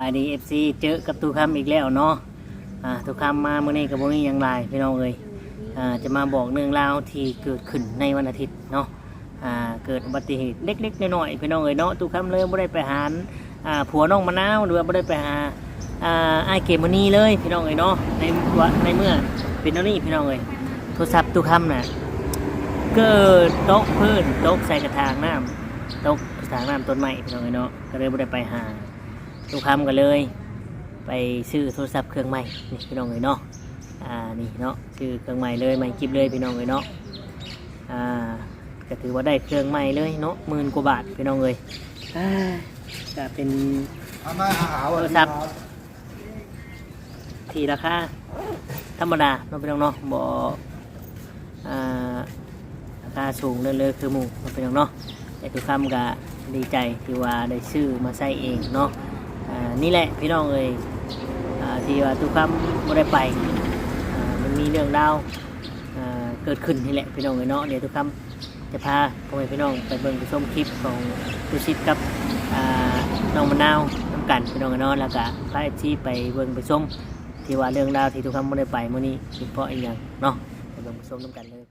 ສະບາຍດີ ເອັຟຊີ ເຈີກັບຕູ້ຄຳອີກແລ້ວເນາະ. ອ່າ ຕູ້ຄຳມາມື້ນີ້ກໍບໍ່ມີຫຍັງຫຼາຍພີ່ນ້ອງເອີຍ. ອ່າ ຈະມາບອກເລື່ອງລາວທີ່ເກີດຂຶ້ນໃນວັນອາທິດເນາະ. ອ່າ ເກີດອຸບັດຕິເຫດເລັກໆນ້ອຍໆພີ່ນ້ອງເອີຍເນາະ. ຕູ້ຄຳເລີຍບໍ່ໄດ້ໄປຫາ ອ່າ ຜົວນ້ອງມະນາວ ຫຼືວ່າບໍ່ໄດ້ໄປຫາ ອ່າ ອ້າຍເກມມະນີເລີຍພີ່ນ້ອງເອີຍເນາະ. ໃນ ໃນເມື່ອເປັນແນວນີ້ພີ່ນ້ອງເອີຍ ໂທລະສັບຕູ້ຄຳນະ ເກີດຕົກພື້ນ ຕົກໃສ່ກະຖາງນ້ຳ ຕົກກະຖາງນ້ຳຕົ້ນໄມ້ພີ່ນ້ອງເອີຍເນາະ. ກໍເລີຍບໍ່ໄດ້ໄປຫາ. ຕູ້ຄຳກໍເລີຍໄປຊື້ໂທລະສັບເຄື່ອງໃໝ່ນີ້ພີ່ນ້ອງເອີຍເນາະ. ອ່າ ນີ້ເນາະ ຊື້ເຄື່ອງໃໝ່ເລີຍ ໃໝ່ກິບເລີຍພີ່ນ້ອງເອີຍເນາະ. ອ່າ ກໍຖືວ່າໄດ້ເຄື່ອງໃໝ່ເລີຍເນາະ ໝື່ນກວ່າບາດພີ່ນ້ອງເອີຍ. ອ່າ ກໍເປັນ ເອົາມາຫາ ໂທລະສັບ ທີ່ລາຄາທຳມະດາເນາະພີ່ນ້ອງເນາະ ບໍ່ ອ່າ ລາຄາສູງເລີດເລີຄືໝູ່ເນາະພີ່ນ້ອງເນາະ. ແຕ່ຕູ້ຄຳກະດີໃຈທີ່ວ່າໄດ້ຊື້ມາໃຊ້ເອງເນາະ. ອ່າ ນີ້ແຫຼະພີ່ນ້ອງເອີຍ ອ່າ ທີ່ວ່າຕູ້ຄຳບໍ່ໄດ້ໄປ ອ່າ ມັນມີເລື່ອງລາວ ອ່າ ເກີດຂຶ້ນນີ້ແຫຼະພີ່ນ້ອງເອີຍເນາະ. ດຽວຕູ້ຄຳ ຈະພາພໍ່ແມ່ພີ່ນ້ອງໄປເບິ່ງໄປຊົມຄລິບຂອງຕູ້ສິດກັບ ອ່າ ນ້ອງມະນາວນຳກັນພີ່ນ້ອງເນາະ. ແລ້ວກະພາ ເອັຟຊີ ໄປເບິ່ງໄປຊົມ ທີ່ວ່າເລື່ອງລາວທີ່ຕູ້ຄຳບໍ່ໄດ້ໄປມື້ນີ້ ເປັນເພາະອີ່ຫຍັງເນາະ ໄປເບິ່ງໄປຊົມນຳກັນເລີຍ.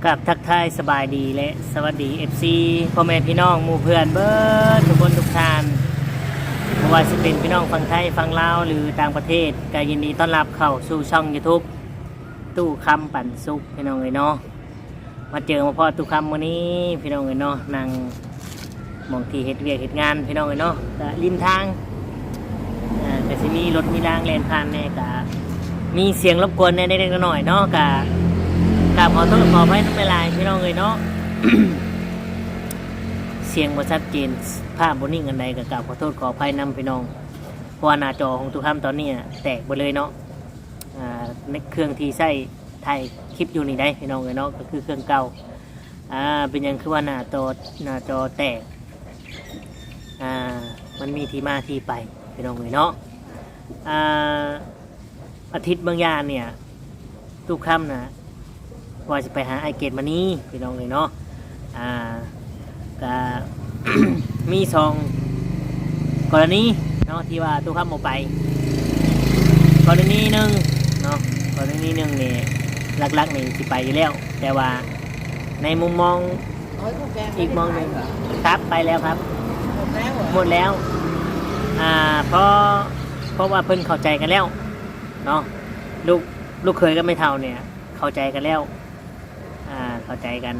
ກາບທັກທາຍສະບາຍດີ ແລະ ສະຫວັດດີ ເອັຟຊີ ພໍ່ແມ່ພີ່ນ້ອງໝູ່ເພື່ອນເບິດທຸກຄົນທຸກທ່ານ ບໍ່ວ່າຊິເປັນພີ່ນ້ອງຝັ່ງໄທ ຝັ່ງລາວ ຫຼື ຕ່າງປະເທດ ກໍຍິນດີຕ້ອນຮັບເຂົ້າສູ່ຊ່ອງຢູທູບ ຕູ້ຄຳປັນສຸກ ພີ່ນ້ອງເອີຍເນາະ. ມາເຈີມາພໍ້ຕູ້ຄຳມື້ນີ້ພີ່ນ້ອງເອີຍເນາະ ນັ່ງໝ່ອງທີ່ເຮັດວຽກເຮັດງານພີ່ນ້ອງເອີຍເນາະ ກະລິມທາງ ອ່າ ກະຊິມີລົດມີລາງແລ່ນຜ່ານແດ່ ກະມີສຽງລົບກວນແດ່ເລັກໆນ້ອຍໆເນາະ. ກະ ກະຂໍໂທດຂໍອະໄພນຳຫຼາຍໆພີ່ນ້ອງເອີຍເນາະ ສຽງບໍ່ຊັດເຈນ ພາບບໍ່ນິ່ງອັນໃດ ກະກາບຂໍໂທດຂໍອະໄພນຳພີ່ນ້ອງ ເພາະວ່າໜ້າຈໍຂອງຕູ້ຄຳຕອນນີ້ແຕກເບິດເລີຍເນາະ. ອ່າ ໃນເຄື່ອງທີ່ໃຊ້ຖ່າຍຄລິບຢູ່ນີ້ໄດ໋ພີ່ນ້ອງເອີຍເນາະ ກໍຄືເຄື່ອງເກົ່າ. ອ່າ ເປັນຫຍັງຄືວ່າໜ້າຈໍ ໜ້າຈໍແຕກ? ອ່າ ມັນມີທີ່ມາທີ່ໄປພີ່ນ້ອງເອີຍເນາະ. ອ່າ ອາທິດບາງຢ່າງນີ້ ຕູ້ຄຳນະ ວ່າຊິໄປຫາອ້າຍເກດມະນີພີ່ນ້ອງເອີຍເນາະ. ອ່າ ກະ ມີສອງກໍລະນີເນາະ ທີ່ວ່າຕູ້ຄຳບໍ່ໄປ. ກໍລະນີໜຶ່ງເນາະ ກໍລະນີໜຶ່ງນີ້ ຫຼັກໆນີ້ຊິໄປຢູ່ແລ້ວ ແຕ່ວ່າໃນມຸມມອງອີກມອງໜຶ່ງ ຄັບ ໄປແລ້ວຄັບ ໝົດແລ້ວ ໝົດແລ້ວ. ອ່າ ເພາະ ເພາະວ່າເພິ່ນເຂົ້າໃຈກັນແລ້ວເນາະ ລູກ ລູກເຂີຍກັບແມ່ເຖົ້ານີ້ ເຂົ້າໃຈກັນແລ້ວ ອ່າ ເຂົ້າໃຈກັນ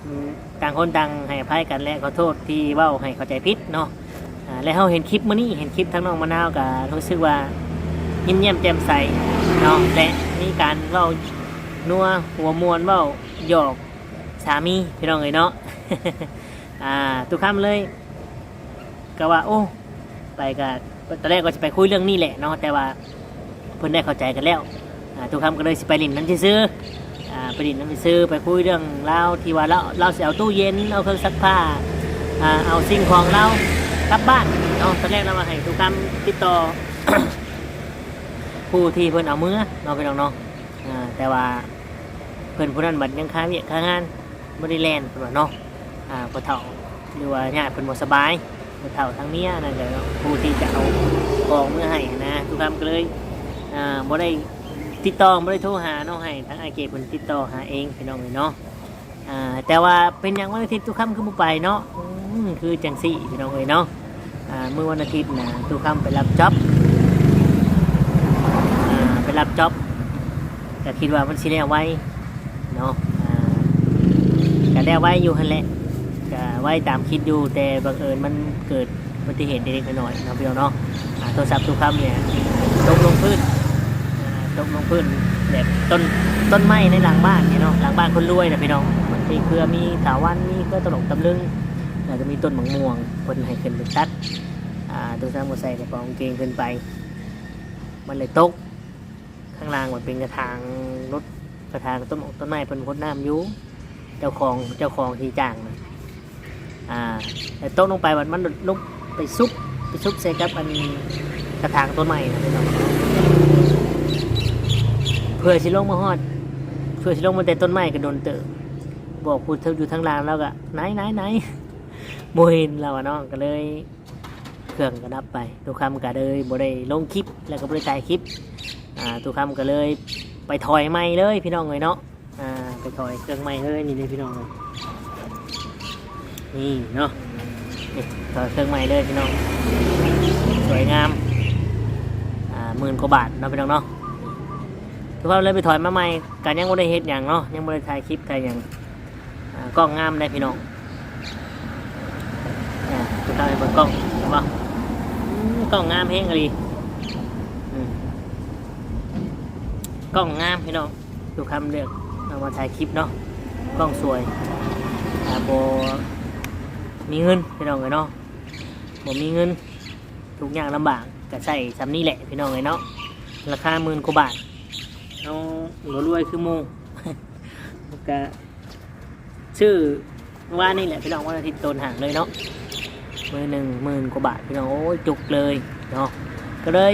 ອືມ ຕ່າງຄົນຕ່າງໃຫ້ອະໄພກັນ ແລະ ຂໍໂທດທີ່ເວົ້າໃຫ້ເຂົ້າໃຈຜິດເນາະ. ອ່າ ແລະ ເຮົາເຫັນຄລິບມື້ນີ້ ເຫັນຄລິບທາງນ້ອງມະນາວ ກໍຮູ້ສຶກວ່າຍິ້ມແຍ້ມແຈ່ມໃສເນາະ ແລະ ມີການເວົ້ານົວຫົວມ່ວນ ເວົ້າຫຍອກສາມີພີ່ນ້ອງເອີຍເນາະ. ອ່າ ຕູ້ຄຳເລີຍ ກໍວ່າ ໂອ້ ໄປກໍ ຕອນແລກວ່າຊິໄປຄຸຍເລື່ອງນີ້ແຫຼະເນາະ ແຕ່ວ່າເພິ່ນໄດ້ເຂົ້າໃຈກັນແລ້ວ. ອ່າ ຕູ້ຄຳກໍເລີຍຊິໄປຫຼິ້ນນຳຊື່ໆ ອ່າ ໄປຫຼິ້ນນຳຊື່ໆ ໄປຄຸຍເລື່ອງລາວທີ່ວ່າລາວ ລາວຊິເອົາຕູ້ເຢັນ ເອົາເຄື່ອງຊັກຜ້າ ອ່າ ເອົາສິ່ງຂອງລາວກັບບ້ານເນາະ. ຕອນແລກລາວວ່າໃຫ້ຕູ້ຄຳຕິດຕໍ່ຜູ້ທີ່ເພິ່ນເອົາເມືອເນາະ ພີ່ນ້ອງເນາະ. ອ່າ ແຕ່ວ່າເພິ່ນຜູ້ນັ້ນບັດຍັງຄາວຽກຄາງານ ບໍ່ໄດ້ແລ່ນເພິ່ນວ່າເນາະ. ອ່າ ພໍ່ເຖົ້າ ຫຼືວ່າຍາດເພິ່ນບໍ່ສະບາຍ ພໍ່ເຖົ້າທາງເມຍນັ້ນແຫຼະເນາະ ຜູ້ທີ່ຈະເອົາຂອງເມືອໃຫ້ຫັ້ນນະ. ຕູ້ຄຳກໍເລີຍ ອ່າ ບໍ່ໄດ້ຕິດຕໍ່ ບໍ່ໄດ້ໂທຫາເນາະ ໃຫ້ທາງອ້າຍເກດເພິ່ນຕິດຕໍ່ຫາເອງ ພີ່ນ້ອງເອີຍເນາະ. ອ່າ ແຕ່ວ່າເປັນຫຍັງວັນອາທິດຕູ້ຄຳຄືບໍ່ໄປເນາະ? ອືມ ຄືຈັ່ງຊີ້ພີ່ນ້ອງເອີຍເນາະ. ອ່າ ມື້ວັນອາທິດນະ ຕູ້ຄຳໄປຮັບຈັອບ ອ່າ ໄປຮັບຈັອບ ກໍຄິດວ່າມັນຊິແລ້ວໄວເນາະ. ອ່າ ກໍແລ້ວໄວຢູ່ຫັ້ນແຫຼະ ກໍໄວຕາມຄິດຢູ່ ແຕ່ບັງເອີນມັນເກີດອຸບັດຕິເຫດເລັກໆນ້ອຍໆເນາະ ພີ່ນ້ອງເນາະ. ອ່າ ໂທລະສັບຕູ້ຄຳນີ້ຕົກລົງພື້ນ ອ່າ ຕົກລົງພື້ນແບບຕົ້ນ ຕົ້ນໄມ້ໃນຫຼັງບ້ານນີ້ເນາະ ຫຼັງບ້ານຄົນລວຍນະ ພີ່ນ້ອງ. ມັນມີເຄືອ ມີຖາວັນ ມີເຄືອຕະຫຼົກຕຳລຶງ ແລ້ວກໍມີຕົ້ນໝາກມ່ວງ ເພິ່ນໃຫ້ຂຶ້ນໄປຕັດ. ອ່າ ຕູ້ຄຳກໍໃສ່ກະເປົາກາງເກງຂຶ້ນໄປ ມັນເລີຍຕົກ. ຂ້າງລ່າງມັນເປັນກະຖາງລົດ ກະຖາງຕົ້ນໝາກຕົ້ນໄມ້ເພິ່ນຫົດນ້ຳຢູ່. ເຈົ້າຂອງ ເຈົ້າຂອງທີ່ຈ້າງນະ ອ່າ ແລ້ວຕົກລົງໄປ ບັດມັນຫຼຸດລົງໄປຊຸບ ໄປຊຸບໃສ່ກັບອັນກະຖາງຕົ້ນໄມ້ນະພີ່ນ້ອງ ເພື່ອຊິລົງມາຮອດ ເພື່ອຊິລົງມາແຕ່ຕົ້ນໄມ້ກໍດົນເຕີບ ບອກຜູ້ທີ່ຢູ່ທາງລ່າງ ລາວກໍ ໄນໆໆ ບໍ່ເຫັນລາວວ່າເນາະ ກໍເລີຍ ເຄື່ອງກໍດັບໄປ ຕູ້ຄຳກໍເລີຍບໍ່ໄດ້ລົງຄລິບ ແລ້ວກໍບໍ່ໄດ້ຖ່າຍຄລິບ ອ່າ ຕູ້ຄຳກໍເລີຍໄປຖອຍໃໝ່ເລີຍພີ່ນ້ອງເອີຍເນາະ ອ່າ ໄປຖອຍເຄື່ອງໃໝ່ເລີຍ ນີ້ເດ້ພີ່ນ້ອງເອີຍ ນີ້ເນາະ ນີ້ຖອຍເຄື່ອງໃໝ່ເລີຍພີ່ນ້ອງ ສວຍງາມ ອ່າ ໝື່ນກວ່າບາດເນາະພີ່ນ້ອງເນາະ ຖືວ່າເລີຍໄປຖອຍມາໃໝ່ ກໍຍັງບໍ່ໄດ້ເຮັດຫຍັງເນາະ ຍັງບໍ່ໄດ້ຖ່າຍຄລິບຖ່າຍຫຍັງ ອ່າ ກ້ອງງາມເດ້ພີ່ນ້ອງ ອ່າ ທຸກທ່ານເບິ່ງກ້ອງ ເຫັນບໍ່? ອືມ ກ້ອງງາມແຮງອີ່ຫຼີ ອືມ ກ້ອງງາມພີ່ນ້ອງ ທຸກທ່ານເລືອກເອົາມາຖ່າຍຄລິບເນາະ ກ້ອງສວຍ ອ່າ ບໍ່ມີເງິນພີ່ນ້ອງເອີຍເນາະ ບໍ່ມີເງິນ ທຸກຍາກລຳບາກ ກໍໃຊ້ສ່ຳນີ້ແຫຼະພີ່ນ້ອງເອີຍເນາະ ລາຄາໝື່ນກວ່າບາດ ເຮົາບໍ່ລວຍຄືໝູ່ ກໍ ຊື້ວານນີ້ແຫຼະພີ່ນ້ອງ ວັນອາທິດໂຕນຫາງເລີຍເນາະ ມື້ໜຶ່ງໝື່ນກວ່າບາດພີ່ນ້ອງ ໂອ້ຍ ຈຸກເລີຍເນາະ ກໍເລີຍ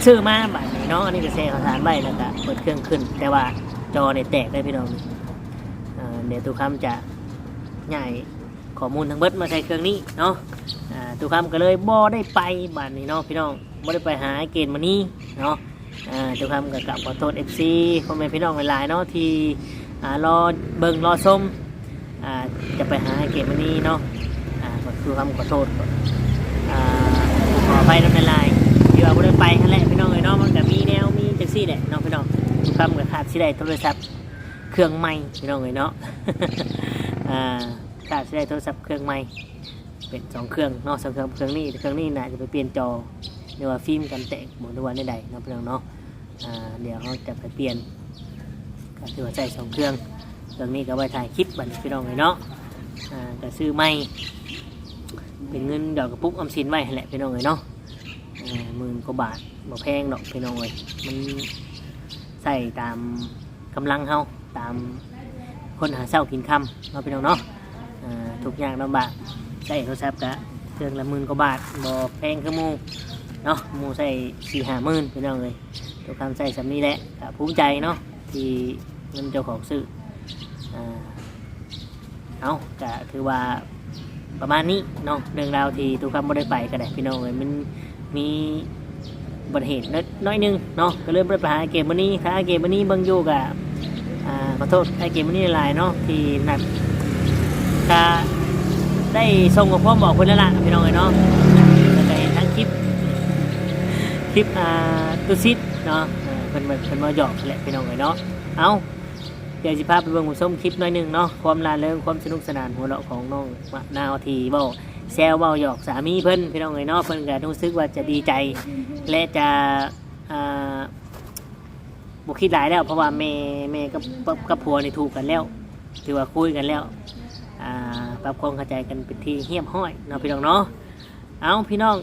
ຊື້ມາບາດນີ້ເນາະ ອັນນີ້ກໍແຊ່ເຂົ້າສານໄວ້ ແລ້ວກໍເປີດເຄື່ອງຂຶ້ນ ແຕ່ວ່າຈໍນີ້ແຕກເລີຍພີ່ນ້ອງ ອ່າ ດຽວຕູ້ຄຳຈະຍ້າຍຂໍ້ມູນທັງເບິດມາໃສ່ເຄື່ອງນີ້ເນາະ ອ່າ ຕູ້ຄຳກໍເລີຍບໍ່ໄດ້ໄປບາດນີ້ເນາະພີ່ນ້ອງ ບໍ່ໄດ້ໄປຫາອ້າຍເກດມື້ນີ້ເນາະ ອ່າ ຕູ້ຄຳກໍກາບຂໍໂທດເອັຟຊີພໍ່ແມ່ພີ່ນ້ອງຫຼາຍໆເນາະ ທີ່ ອ່າ ລໍເບິ່ງລໍຊົມ ອ່າ ຈະໄປຫາອ້າຍເກດມື້ນີ້ເນາະ ອ່າ ຕູ້ຄຳຂໍໂທດ ອ່າ ຂໍອະໄພນຳຫຼາຍໆ ທີ່ວ່າບໍ່ໄດ້ໄປຫັ້ນແຫຼະພີ່ນ້ອງເອີຍເນາະ ມັນກໍມີແນວມີຈັ່ງຊີ້ແຫຼະເນາະພີ່ນ້ອງ ຕູ້ຄຳກໍຂາດຊິໄດ້ໂທລະສັບເຄື່ອງໃໝ່ພີ່ນ້ອງເອີຍເນາະ ອ່າ ຂາດຊິໄດ້ໂທລະສັບເຄື່ອງໃໝ່ ເປັນສອງເຄື່ອງເນາະ ສອງເຄື່ອງ ເຄື່ອງນີ້ ເຄື່ອງນີ້ໜ້າຈະໄປປ່ຽນຈໍ ຫຼືວ່າຟິມກັນແຕກບໍ່ ຫຼືວ່າແນວໃດເນາະພີ່ນ້ອງເນາະ ອ່າ ດຽວເຮົາຈະໄປປ່ຽນ ກໍຖືວ່າໃຊ້ສອງເຄື່ອງ ເຄື່ອງນີ້ກໍໄວ້ຖ່າຍຄລິບບັດນີ້ພີ່ນ້ອງເອີຍເນາະ ອ່າ ກໍຊື້ໃໝ່ ເປັນເງິນດອກກະປຸກອອມສິນໄວ້ຫັ້ນແຫຼະພີ່ນ້ອງເອີຍເນາະ ອ່າ ໝື່ນກວ່າບາດ ບໍ່ແພງດອກພີ່ນ້ອງເອີຍ ມັນໃຊ້ຕາມ ກຳລັງເຮົາ ຕາມຄົນຫາເຊົ້າກິນຄ່ຳເນາະພີ່ນ້ອງເນາະ ເອີ ທຸກຍາກລຳບາກ ໃຊ້ໂທລະສັບກະເຄື່ອງລະໝື່ນກວ່າບາດ ບໍ່ແພງຄືໝູ່ເນາະ ໝູ່ໃຊ້ສີ່ຫ້າໝື່ນພີ່ນ້ອງເອີຍ ຕູ້ຄຳໃຊ້ສ່ຳນີ້ແຫຼະ ກະພູມໃຈເນາະ ທີ່ເງິນເຈົ້າຂອງຊື້ ເອົາ ກະຖືວ່າ ປະມານນີ້ເນາະ ເລື່ອງລາວທີ່ຕູ້ຄຳບໍ່ໄດ້ໄປກໍໄດ້ພີ່ນ້ອງເອີຍ ມັນມີອຸບັດຕິເຫດໜ້ອຍໜຶ່ງເນາະ ກໍເລີຍບໍ່ໄດ້ໄປຫາອ້າຍເກດມື້ນີ້ ຖ້າອ້າຍເກດມື້ນີ້ເບິ່ງຢູ່ກໍ ອ່າ ຂໍໂທດອ້າຍເກດມື້ນີ້ຫຼາຍໆເນາະ ທີ່ນັດ ກໍໄດ້ສົ່ງຂໍ້ຄວາມບອກເພິ່ນແລ້ວລະພີ່ນ້ອງເອີຍເນາະ ແລ້ວກໍເຫັນທາງຄລິບ ຄລິບ ອ່າ ຕຸສິດເນາະ ເອີ ເພິ່ນ ເພິ່ນມາຫຍອກແຫຼະພີ່ນ້ອງເອີຍເນາະ ເອົ້າ ດຽວຊິພາໄປເບິ່ງໄປຊົມຄລິບໜ້ອຍໜຶ່ງເນາະ ຄວາມລ່າເຣິງ ຄວາມສະໜຸກສະໜານ ຫົວເລາະຂອງນ້ອງມະນາວທີ່ເວົ້າແຊວເວົ້າຫຍອກສາມີເພິ່ນພີ່ນ້ອງເອີຍເນາະ ເພິ່ນກໍຮູ້ສຶກວ່າຈະດີໃຈ ແລະ ຈະ ອ່າ ບໍ່ຄິດຫຼາຍແລ້ວ ເພາະວ່າແມ່ ແມ່ກັບ ກັບ ກັບຜົວນີ້ຖືກກັນແລ້ວ ຖືວ່າຄຸຍກັນແລ້ວ ອ່າ ປັບຄວາມເຂົ້າໃຈກັນເປັນທີ່ຮຽບຮ້ອຍເນາະ ພີ່ນ້ອງເນາະ ເອົ້າ ພີ່ນ້ອງ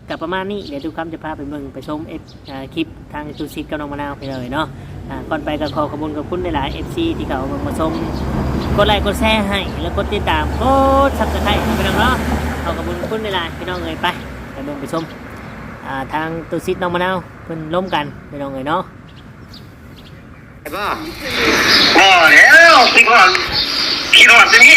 ກໍປະມານນີ້ ດຽວຕູ້ຄຳຈະພາໄປເບິ່ງໄປຊົມ ເອັຟ ອ່າ ຄລິບທາງຕຸສິດກັບນ້ອງມະນາວພີ່ນ້ອງເອີຍເນາະ ອ່າ ກ່ອນໄປກໍຂໍຂອບຄຸນຂອບຄຸນຫຼາຍໆ ເອັຟຊີ ທີ່ເຂົ້າມາຊົມ ກົດໄລກົດແຊໃຫ້ ແລະ ກົດຕິດຕາມ ກົດຊັບສະໄຄຣບ໌ ພີ່ນ້ອງເນາະ ຂໍຂອບຄຸນຂອບຄຸນຫຼາຍໆ ພີ່ນ້ອງເອີຍ ໄປ ໄປເບິ່ງໄປຊົມ ອ່າ ທາງຕຸສິດນ້ອງມະນາວ ເພິ່ນລົມກັນ ພີ່ນ້ອງເອີຍເນາະ. ບໍ່ ບໍ່ແລ້ວ ຄິດຮອດ ຄິດຮອດແຕ່ເມຍ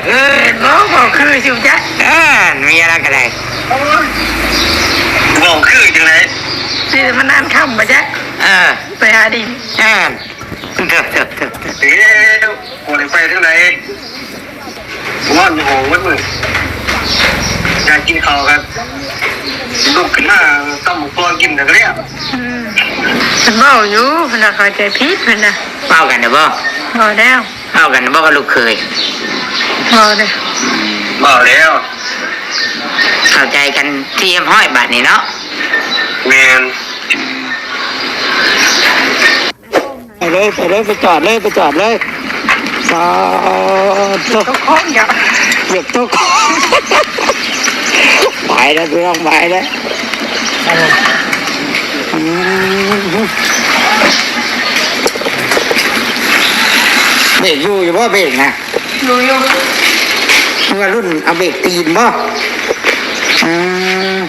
ເອີ ເວົ້າ ເວົ້າຄືຢູ່ຈັກ ເອີ ເມຍລາວກໍໄດ້ ໂອ້ຍ ເວົ້າຄືຈັ່ງໃດ ຊິມານານຄ່ຳບໍ່ຈັກ ເອີ ໄປຫາດິນ ເອີ ເດີ ເດີ ເດີ ເອີ ບໍ່ໄດ້ໄປທາງໃດ ນອນຢູ່ຫ້ອງໝົດມື້ ຢາກກິນເຂົ້າກໍລຸກຂຶ້ນມາຕຳບັກຫຸ່ງກິນແລ້ວກໍແລ້ວ ອືມ ເພິ່ນເວົ້າຢູ່ ເພິ່ນວ່າເຂົ້າໃຈຜິດ ເພິ່ນນະ ເວົ້າກັນນະບໍ່? ເວົ້າແລ້ວ ເວົ້າກັນນະບໍ່ກັບລູກເຂີຍ? ເວົ້າແລ້ວ ເວົ້າແລ້ວ ເຂົ້າໃຈກັນທີ່ຮຽບຮ້ອຍບາດນີ້ເນາະ ແມ່ນ. ໄປເລີຍ ໄປເລີຍ ໄປຈອດເລີຍ ໄປຈອດເລີຍ ສາທຸ ຕົກໂຄ້ງ ຢາກຕົກໂຄ້ງ ໄປແລ້ວ ພີ່ນ້ອງ ໄປແລ້ວ ອືມ. ເບຣກຢູ່ຢູ່ບໍ່ ເບຣກນະ? ຢູ່ຢູ່. ເມື່ອລຸ້ນເອົາເບຣກຕີນບໍ່? ອືມ.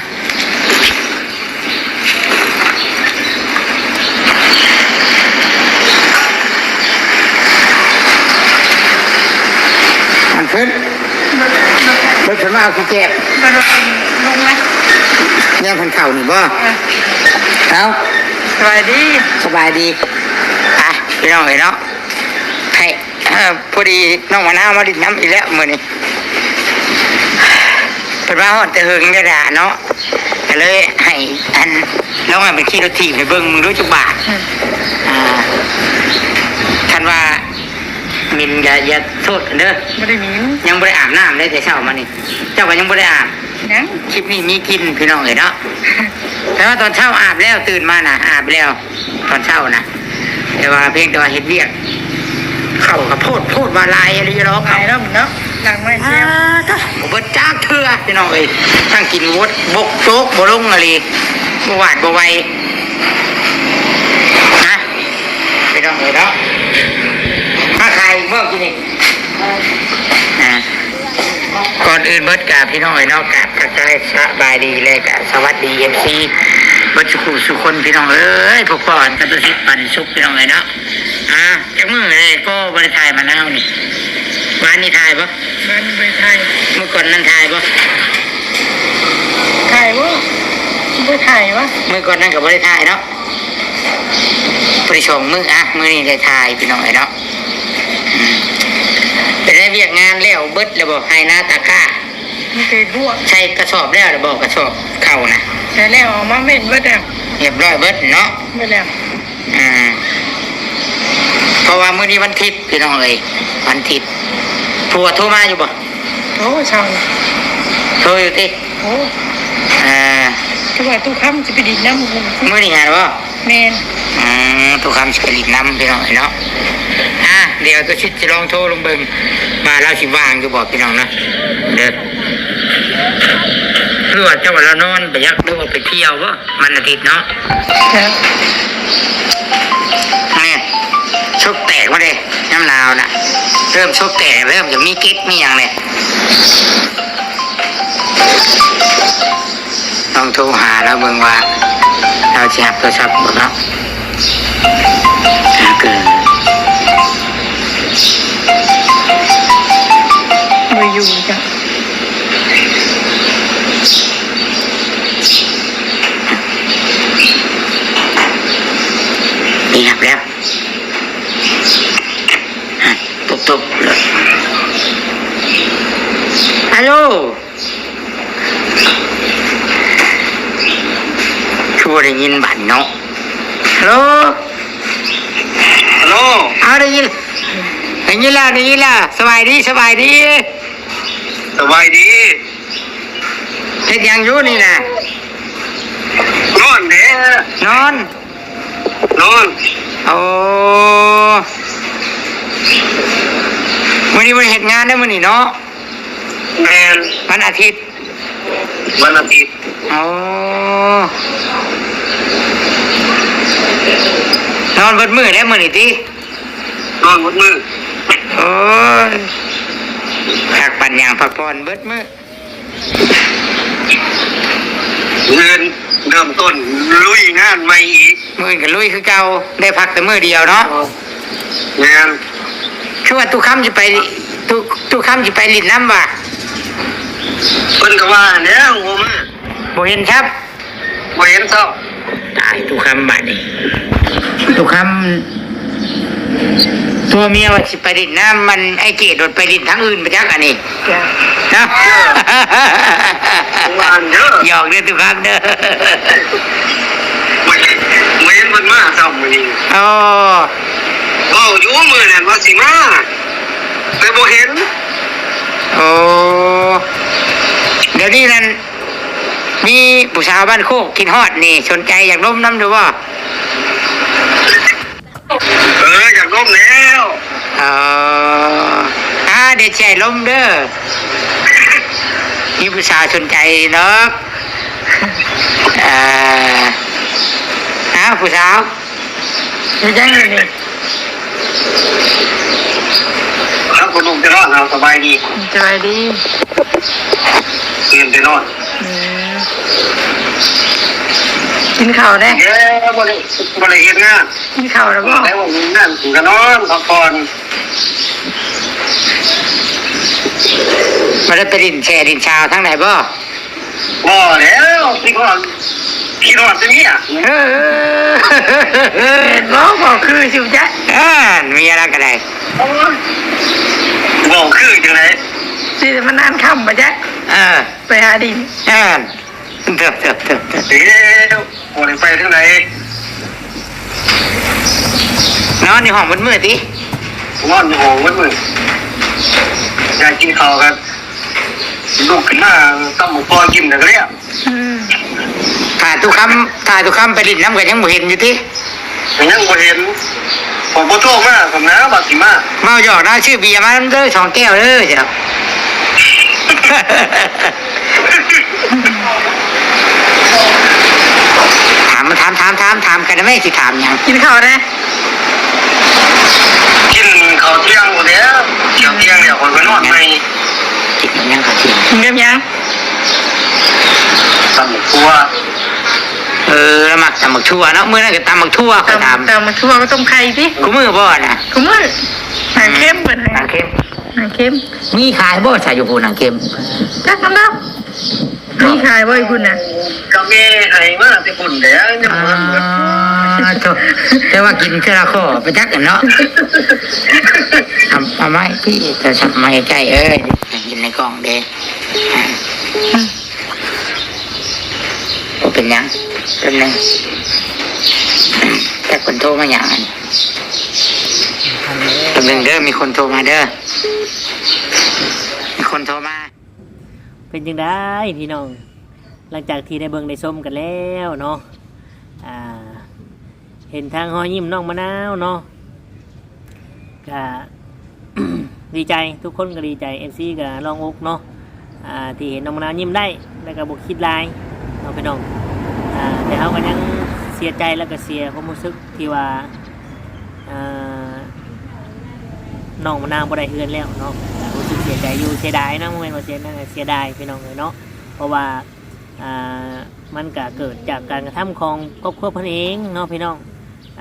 ມັນຂຶ້ນ ລົດຂຶ້ນມາເອົາຂີ້ແຈບ ລົດລົງນະ ແນວເພິ່ນເຂົ້ານີ້ບໍ່? ເອີ ເອົ້າ ສະບາຍດີ ສະບາຍດີ. ອ່ະ ພີ່ນ້ອງເອີຍເນາະ ໃຫ້ ພໍດີນ້ອງມະນາວມາຫຼິ້ນນຳອີກແລ້ວມື້ນີ້ ເພິ່ນມາຮອດແຕ່ເຫິງແລ້ວລະເນາະ ກະເລີຍໃຫ້ອັນ ລອງໃຫ້ເພິ່ນຂີ່ລົດຖີບໃຫ້ເບິ່ງ ເບິ່ງດູຈັກບາດ. ອືມ ອ່າ ຄັນວ່າໝິ່ນກະຢ່າໂທດກັນເດີ. ບໍ່ໄດ້ໝິ່ນ ຍັງບໍ່ໄດ້ອາບນ້ຳເລີຍແຕ່ເຊົ້າມານີ້ ເຈົ້າກະຍັງບໍ່ໄດ້ອາບ. ຍັງ ຄລິບນີ້ມີກິ່ນພີ່ນ້ອງເອີຍເນາະ ແຕ່ວ່າຕອນເຊົ້າອາບແລ້ວ ຕື່ນມານະອາບແລ້ວ ຕອນເຊົ້ານະ ແຕ່ວ່າພຽງແຕ່ວ່າເຮັດວຽກ ເຂົ້າກະໂພດ ໂພດວ່າຫຼາຍອີ່ຫຼີດອກ ຫຼາຍແລ້ວເນາະ ຫຼັງໄມ້ແຊວ ບໍ່ເບິດຈັກເທື່ອພີ່ນ້ອງເອີຍ ທັງກິນບົກໂຈກບໍ່ລົງອີ່ຫຼີ ບໍ່ຫວາດບໍ່ໄວນະ ພີ່ນ້ອງເອີຍເນາະ. ມາຂາຍອີກບໍ່ກິນນີ້ ອ່າ ກ່ອນອື່ນເບິດກະພີ່ນ້ອງເອີຍເນາະ ກະທັກທາຍສະບາຍດີ ແລະກະສະຫວັດດີເອັຟຊີເບິດສູ່ຄູ່ສູ່ຄົນພີ່ນ້ອງເອີຍ ພົບພໍ້ກັນກັບຕຸສິດປັນສຸກພີ່ນ້ອງເອີຍເນາະ. ອ່າ ຈັກມື້ແລ້ວກໍບໍ່ໄດ້ຖ່າຍມານາວນີ້ ວານນີ້ຖ່າຍບໍ່? ວານນີ້ບໍ່ໄດ້ຖ່າຍ ມື້ກ່ອນນັ້ນຖ່າຍບໍ່? ຖ່າຍບໍ່? ບໍ່ໄດ້ຖ່າຍຫວາ ມື້ກ່ອນນັ້ນກະບໍ່ໄດ້ຖ່າຍເນາະ ບໍ່ໄດ້ສອງມື້ ອ່ະ ມື້ນີ້ໄດ້ຖ່າຍພີ່ນ້ອງເອີຍເນາະ. ອືມ ເປັນໄງ ວຽກງານແລ້ວເບິດແລ້ວບໍ່? ໄຮ່ນາຕາກ້າ ມີແຕ່ບວກ ໃສ່ກະສອບແລ້ວແລ້ວບໍ່? ກະສອບເຂົ້ານະ ໃສ່ແລ້ວ ເອົາມາເມັນເບິດແລ້ວ ຮຽບຮ້ອຍເບິດເນາະ ເບິດແລ້ວ. ອືມ ເພາະວ່າມື້ນີ້ວັນທິດພີ່ນ້ອງເອີຍ ວັນທິດ ຜົວໂທມາຢູ່ບໍ່? ໂທເຊົ້າ ໂທຢູ່ຕິ? ໂທ ອ່າ ຄືວ່າຕູ້ຄຳຊິໄປດິນນຳ ມື້ນີ້ຫັ້ນບໍ່? ແມ່ນ ອືມ ຕູ້ຄຳຊິໄປຫຼິ້ນນຳພີ່ນ້ອງເນາະ. ອ່າ ດຽວຕຸສິດຊິລອງໂທລົງເບິ່ງວ່າລາວຊິວ່າງຢູ່ບໍ່ພີ່ນ້ອງເນາະ ເດີ ຫຼືວ່າເຈົ້າວ່າລາວນອນບໍ່ຢາກ ຫຼືວ່າໄປທ່ຽວບໍ່ ວັນອາທິດເນາະ. ແມ່ນ ສົກແຕກມາເດ້ ຍາມໜາວນະ ເລີ່ມສົກແຕກ ເລີ່ມຈະມີເກັກມີຫຍັງແຫຼະ. ລອງໂທຫາລາວເບິ່ງວ່າລາວຊິຮັບໂທລະສັບບໍ່ເນາະ. ບໍ່ຢູ່ຈ້ະ. ນີ້ຮັບແລ້ວ ຕຸບໆ ອາໂລ. ຄືບໍ່ໄດ້ຍິນບາດນີ້ເນາະ. ຮັລໂຫຼ ຮັລໂຫຼ ເອົາ ໄດ້ຍິນ ໄດ້ຍິນແລ້ວ ໄດ້ຍິນແລ້ວ. ສະບາຍດີ ສະບາຍດີ ສະບາຍດີ. ເຮັດຫຍັງຢູ່ນີ້ນະ? ນອນແດ່ ນອນ ນອນ. ໂອ້ ມື້ນີ້ບໍ່ໄດ້ເຮັດງານເດີມື້ນີ້ເນາະ. ແມ່ນ ວັນອາທິດ ວັນອາທິດ. ໂອ້ ນອນເບິດມື້ແລ້ວມື້ນີ້ຕິ? ນອນເບິດມື້. ໂອ້ຍ ພັກປານຫຍັງ ພັກຜ່ອນເບິດມື້. ມື້ອື່ນເລີ່ມຕົ້ນລຸຍງານໃໝ່ອີກ. ມື້ອື່ນກະລຸຍຄືເກົ່າ ໄດ້ພັກແຕ່ມື້ດຽວເນາະ. ແມ່ນ. ຄືວ່າຕູ້ຄຳຊິໄປ ຕູ້ ຕູ້ຄຳຊິໄປຫຼິ້ນນຳຫວາ? ເພິ່ນກະວ່າແລ້ວ ບໍ່ມາ ບໍ່ເຫັນຊັບ ບໍ່ເຫັນຊ້ຳ. ຕາຍ ຕູ້ຄຳບາດນີ້ ຕູ້ຄຳ ຕົວເມຍວ່າຊິໄປຫຼິ້ນນຳ ມັນໄອ້ເກດໂດດໄປຫຼິ້ນທາງອື່ນໄປຈັກອັນນີ້. ເນາະ ຫຍອກເດີຕູ້ຄຳເດີ. ບໍ່ເຫັນ ບໍ່ເຫັນເພິ່ນມາຊ້ຳມື້ນີ້. ໂອ້ ເວົ້າຢູ່ມື້ນັ້ນວ່າຊິມາ ແຕ່ບໍ່ເຫັນ. ໂອ້ ດຽວນີ້ນັ້ນ ມີຜູ້ສາວບ້ານໂຄກຄິດຮອດນີ້ ສົນໃຈຢາກລົມນຳຢູ່ບໍ່? ເອີ ຢາກລົມແລ້ວ. ເອີ ອ່າ ດຽວຊິໃຫ້ລົມເດີ ມີຜູ້ສາວສົນໃຈດອກ. ເອີ ອ້າວ ຜູ້ສາວ ເຮັດຫຍັງຢູ່ນີ້? ລຸກແຕ່ນອນ ເອົາ ສະບາຍດີ ສະບາຍດີ ຕື່ນແຕ່ນອນ ອືມ ກິນເຂົ້າແດ່ ເອີ ບໍ່ໄດ້ ບໍ່ໄດ້ເຮັດງານ ກິນເຂົ້າແລ້ວບໍ່? ບໍ່ໄດ້ເຮັດງານ ກະນອນພັກຜ່ອນ ບໍ່ໄດ້ໄປຫຼິ້ນແຊ່ຫຼິ້ນຊາວທາງໃດບໍ່? ບໍ່ແລ້ວ ຄິດຮອດ ຄິດຮອດແຕ່ເມຍ ເອີ ເຫັນບໍ່ ເວົ້າຄືຊິຈັກ ເອີ ເມຍລາວກະໄດ້ ໂອ້ຍ ເວົ້າຄືຈັ່ງໃດ ຊິມານານຄ່ຳບໍ່ຈັກ ເອີ ໄປຫາດິນ ເອີ ເດີ ເດີ ເດີ ເດີ ເອີ ບໍ່ໄດ້ໄປທາງໃດ ນອນຢູ່ຫ້ອງເບິດມື້ຕິ ນອນຢູ່ຫ້ອງເບິດມື້ ຢາກກິນເຂົ້າກະ ລຸກຂຶ້ນມາຕຳບັກຫຸ່ງກິນແລ້ວກະແລ້ວ ອືມ ຖ້າຕຸຄຳ ຖ້າຕຸຄຳໄປຫຼິ້ນນຳກະຍັງບໍ່ເຫັນຢູ່ຕິ ກະຍັງບໍ່ເຫັນ ຂ້ອຍບໍ່ໂທມາຊັ້ນນະ ວ່າຊິມາ ເວົ້າຢອກນະ ຊື້ເບຍມານຳເດີ ສອງແກ້ວເດີ ຊິດອກ ຖາມ ຖາມ ຖາມ ຖາມ ຖາມກັນແມ່ ຊິຖາມຫຍັງ ກິນເຂົ້າແດ່ ກິນເຂົ້າທ່ຽງພຸ້ນແຫຼະ ເຂົ້າທ່ຽງແລ້ວຂ້ອຍກະນອນໃໝ່ ກິນຫຍັງເຂົ້າທ່ຽງ ກິນກັບຫຍັງ? ຕຳບັກຖົ່ວ ເອີ ລາວມັກຕຳບັກຖົ່ວເນາະ ມື້ນັ້ນກະຕຳບັກຖົ່ວ ຂ້ອຍຖາມ ຕຳບັກຖົ່ວກະຕົ້ມໄຂ່ຕິ ຄູ່ມື້ບໍ່ນະ? ຄູ່ມື້ ໜັງເຄັມເພິ່ນ ໜັງເຄັມ ໜັງເຄັມ ມີຂາຍບໍ່ຊະຢູ່ພຸ້ນ ໜັງເຄັມ? ຈັກນຳດອກ ມີຂາຍບໍ່ຢູ່ພຸ້ນນະ? ກະແມ່ໃຫ້ມາແຕ່ພຸ້ນແຫຼະ ຍັງບໍ່ທັນເໝິດ ອາ ໂທ້ ແຕ່ວ່າກິນເທື່ອລະຂໍ້ໄປຈັກຫັ້ນເນາະ ເອົາ ເອົາໄມ້ຕິ ໂທລະສັບໄມ້ໃກ້ ເອີ ກິນໃນກ້ອງເດ້ ບໍ່ເປັນຫຍັງ ແປັບໜຶ່ງ ຈັກເພິ່ນໂທມາຫຍັງອັນນີ້ ແປັບໜຶ່ງເດີ ມີຄົນໂທມາເດີ ມີຄົນໂທມາ. ເປັນຈັ່ງໃດພີ່ນ້ອງ ຫຼັງຈາກທີ່ໄດ້ເບິ່ງໄດ້ຊົມກັນແລ້ວເນາະ ອ່າ ເຫັນທາງຮອຍຍິ້ມນ້ອງມະນາວເນາະ ກະ ດີໃຈ ທຸກຄົນກະດີໃຈ ເອັຟຊີກະໂລ່ງອົກເນາະ ອ່າ ທີ່ເຫັນນ້ອງມະນາວຍິ້ມໄດ້ ແລ້ວກະບໍ່ຄິດຫຼາຍເນາະພີ່ນ້ອງ ອ່າ ແຕ່ເຮົາກະຍັງເສຍໃຈ ແລ້ວກະເສຍຄວາມຮູ້ສຶກທີ່ວ່າ ອ່າ ນ້ອງມະນາວບໍ່ໄດ້ເຮືອນແລ້ວເນາະ ກະຮູ້ສຶກເສຍໃຈຢູ່ ເສຍດາຍນະ ບໍ່ແມ່ນວ່າເສຍ ເສຍດາຍພີ່ນ້ອງເອີຍເນາະ ເພາະວ່າ ອ່າ ມັນກະເກີດຈາກການກະທຳຂອງຄອບຄົວເພິ່ນເອງເນາະພີ່ນ້ອງ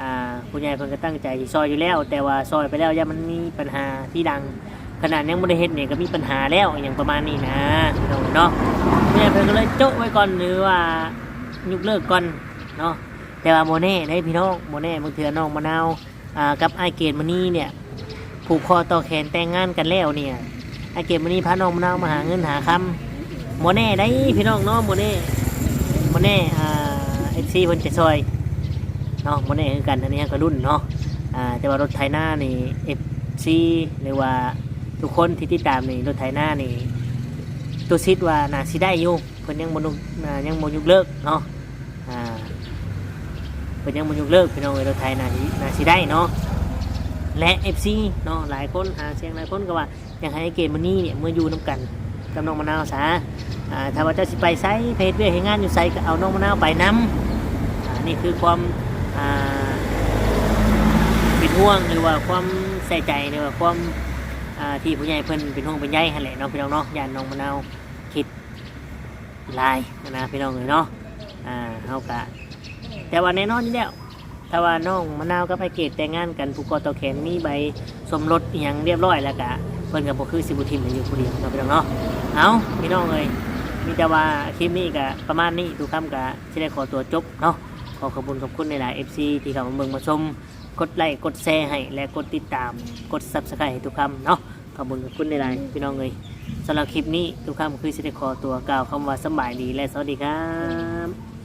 ອ່າ ຜູ້ໃຫຍ່ເພິ່ນກະຕັ້ງໃຈຊິຊ່ອຍຢູ່ແລ້ວ ແຕ່ວ່າຊ່ອຍໄປແລ້ວຢ້ານມັນມີປັນຫາທີຫຼັງ ຂະໜາດຍັງບໍ່ໄດ້ເຮັດນີ້ກະມີປັນຫາແລ້ວ ອີ່ຫຍັງປະມານນີ້ນະ ພີ່ນ້ອງເນາະ ຜູ້ໃຫຍ່ເພິ່ນກະເລີຍໂຈະໄວ້ກ່ອນ ຫຼືວ່າຍົກເລີກກ່ອນເນາະ ແຕ່ວ່າບໍ່ແນ່ເດ້ພີ່ນ້ອງ ບໍ່ແນ່ ບາງເທື່ອນ້ອງມະນາວ ອ່າ ກັບອ້າຍເກດມະນີນີ້ ຜູກຄໍຕໍ່ແຂນແຕ່ງງານກັນແລ້ວນີ້ ອ້າຍເກດມະນີພານ້ອງມະນາວມາຫາເງິນຫາຄຳ ບໍ່ແນ່ໃດ໋ພີ່ນ້ອງເນາະ ບໍ່ແນ່ ບໍ່ແນ່ ອ່າ ເອັຟຊີເພິ່ນຈະຊ່ອຍເນາະ ບໍ່ແນ່ຄືກັນ ອັນນີ້ເຮົາກະລຸ້ນເນາະ ອ່າ ແຕ່ວ່າລົດໄຖນານີ້ ເອັຟຊີ ຫຼືວ່າທຸກຄົນທີ່ຕິດຕາມນີ້ ລົດໄຖນານີ້ ຕຸສິດວ່າໜ້າຊິໄດ້ຢູ່ ເພິ່ນຍັງບໍ່ ຍັງບໍ່ຍົກເລີກເນາະ ອ່າ ເພິ່ນຍັງບໍ່ຍົກເລີກພີ່ນ້ອງເອີຍ ລົດໄຖໜ້າຊິ ໜ້າຊິໄດ້ເນາະ ແລະ ເອັຟຊີເນາະ ຫຼາຍຄົນ ຫາສຽງຫຼາຍຄົນກະວ່າ ຢາກໃຫ້ອ້າຍເກດມະນີນີ້ເມືອຢູ່ນຳກັນກັບນ້ອງມະນາວຊະ ອ່າ ຖ້າວ່າເຈົ້າຊິໄປໃສ ໄປເຮັດວຽກເຮັດງານຢູ່ໃສ ກະເອົານ້ອງມະນາວໄປນຳ ອ່າ ນີ້ຄືຄວາມ ອ່າ ເປັນຫ່ວງ ຫຼືວ່າຄວາມໃສ່ໃຈ ຫຼືວ່າຄວາມ ອ່າ ທີ່ຜູ້ໃຫຍ່ເພິ່ນເປັນຫ່ວງເປັນໃຍຫັ້ນແຫຼະເນາະ ພີ່ນ້ອງເນາະ ຢ້ານນ້ອງມະນາວຄິດ ຫຼາຍຫັ້ນນະພີ່ນ້ອງເອີຍເນາະ ອ່າ ເຮົາກະ ແຕ່ວ່າແນ່ນອນຢູ່ແລ້ວ ຖ້າວ່ານ້ອງມະນາວກັບອ້າຍເກດແຕ່ງງານກັນ ຜູກຄໍຕໍ່ແຂນ ມີໃບສົມລົດອີ່ຫຍັງລຽບຮ້ອຍແລ້ວກະ ເພິ່ນກະບໍ່ຄືຊິບໍ່ຖິ້ມໃຫ້ຢູ່ຜູ້ດຽວເນາະ ພີ່ນ້ອງເນາະ ເອົ້າ ພີ່ນ້ອງເອີຍ ມີແຕ່ວ່າຄລິບນີ້ກະປະມານນີ້ ຕຸຄຳກະຊິໄດ້ຂໍຕົວຈົບເນາະ ຂໍຂອບຄຸນຂອບຄຸນຫຼາຍໆ ເອັຟຊີ ທີ່ເຂົ້າມາເບິ່ງມາຊົມ ກົດໄລ້ກົດແຊໃຫ້ ແລະ ກົດຕິດຕາມ ກົດຊັບສະໄຄຣບ໌ໃຫ້ຕຸຄຳເນາະ ຂອບຄຸນຂອບຄຸນຫຼາຍໆ ພີ່ນ້ອງເອີຍ ສຳລັບຄລິບນີ້ ຕຸຄຳຄືຊິໄດ້ຂໍຕົວກ່າວຄຳວ່າສະບາຍດີ ແລະ ສະຫວັດດີຄັບ.